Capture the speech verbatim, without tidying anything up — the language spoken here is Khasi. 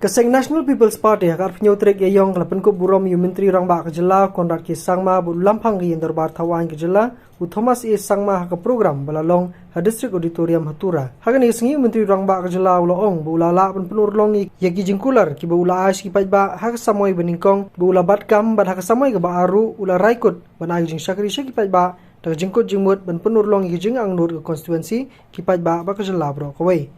Ka seng National People's Party ha ka arphew tarik Ïaïong ka la pynkup burom ïa u Myntri Rangbah ka jylla Conrad K Sangma bad u Lamphang ka ïing dorbar thaw aiñ ka jylla u Thomas A Sangma ha ka program ba la long ha District Auditorium ha Tura. Ha kane ka sngi u Myntri Rangbah ka jylla u la ong ba u la lah ban pynurlong ïa ki jingkular kiba u la ai sha ki paidbah ha ka samoi ba nyngkong ba u la bat kam bad ha ka samoi kaba ar ruh u la rai kut ban ai ka jingshakri sha ki paidbah da ka jingkut jingmut ban pynurlong ïa ka jingangnud ka constituency, ki paidbah bad ka jylla baroh kawei.